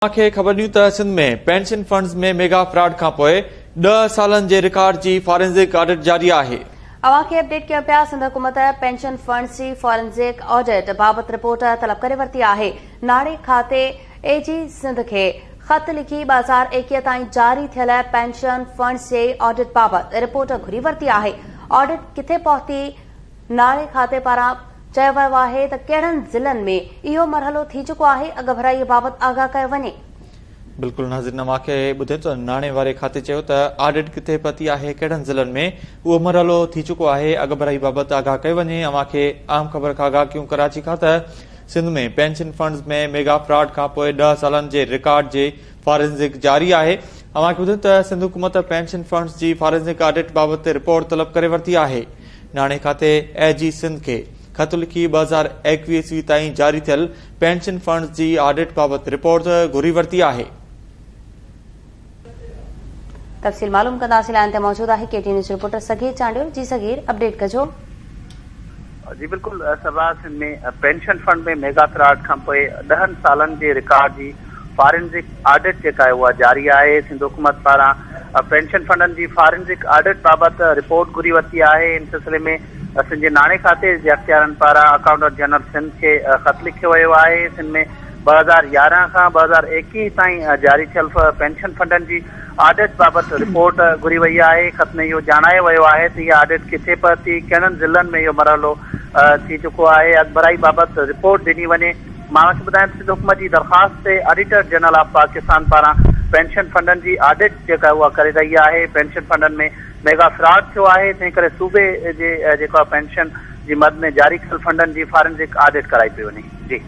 اوهان کي خبر ڏيون ته Sindh ۾ pension funds ۾ mega fraud کانپوء ڏهه سالن جي رڪارڊ جي فارينزڪ آڊٽ جاري آهي. اوهان کي اپڊيٽ ڪيون پيا سنڌ حڪومت پينشن فنڊز جي فارينزڪ آڊٽ بابت رپورٽ طلب ڪري ورتي آهي. ناڻي کاتي اي جي سنڌ کي خط لکي 2021 تائين جاري ٿيل پينشن فنڊز جي آڊٽ بابت رپورٽ گهري ورتي آهي. آڊٽ ڪٿي پهتي ناڻي کاتي پاران چيو ويو آهي ته ڪهڙن ضلعن ۾ اهو مرحلو ٿي چڪو آهي، اڳڀرائي بابت آگاهه ڪيو وڃي. بلڪل ناظرين اوهان کي ٻڌايون ته ناڻي واري کاتي چيو ته آڊٽ ڪٿي پهتي آهي، ڪهڙن ضلعن ۾ اهو مرحلو ٿي چڪو آهي، اڳڀرائي بابت آگاهه ڪيو وڃي، اوهان کي اهم خبر کان آگاهه ڪيون ڪراچي کان ته Sindh ۾ pension funds ۾ mega fraud کانپوء ڏهه سالن جي رڪارڊ جي فارينزڪ جاري آهي، اوهان کي ٻڌايون ته سنڌ حڪومت پينشن فنڊز جي فارينزڪ آڊٽ بابت رپورٽ طلب ڪري ورتي آهي. ناڻي کاتي اي جي سنڌ کي خط لکي 2021 عيسوي تائين جاري ٿيل پينشن فنڊز جي آڊٽ بابت رپورٽ گهري ورتي آهي. تفصيل معلوم ڪنداسين لائين تي موجود آهي K T news reporter Sagir Chandio جي صغير اپڊيٽ ڪجو. جي بلڪل Saba Sindh ۾ pension fund ۾ mega fraud کانپوء ڏهن سالن جي رڪارڊ جي فارينزڪ آڊٽ جيڪا آهي اها جاري آهي، سنڌ حڪومت پاران پينشن فنڊن جي فارينزڪ آڊٽ بابت رپورٽ گهري ورتي آهي، ان سلسلي ۾ سنڌ جي ناڻي کاتي جي اختيارن پاران اڪائونٽنٽ جنرل سنڌ کي خط لکيو ويو آهي، سنڌ ۾ 2011 کان 2021 تائين جاري ٿيل پينشن فنڊن جي آڊٽ بابت رپورٽ گهري وئي آهي، خط ۾ اهو ڄاڻايو ويو آهي ته اها آڊٽ ڪٿي پهتي، ڪهڙن ضلعن ۾ اهو مرحلو ٿي چڪو آهي، اڳڀرائي بابت رپورٽ ڏني وڃي. مان اوهان کي ٻڌايان ته سنڌ حڪومت جي درخواست تي آڊيٽر جنرل آف پاڪستان پاران پينشن فنڊن جي آڊٽ جيڪا اها ڪري رهي آهي، پينشن فنڊن ۾ ميگا فراڊ ٿيو آهي تنهن ڪري صوبي جي جيڪو آهي پينشن جي مد ۾ جاري ڪيل فنڊن جي فارنزڪ آڊٽ ڪرائي پئي وڃي. جي.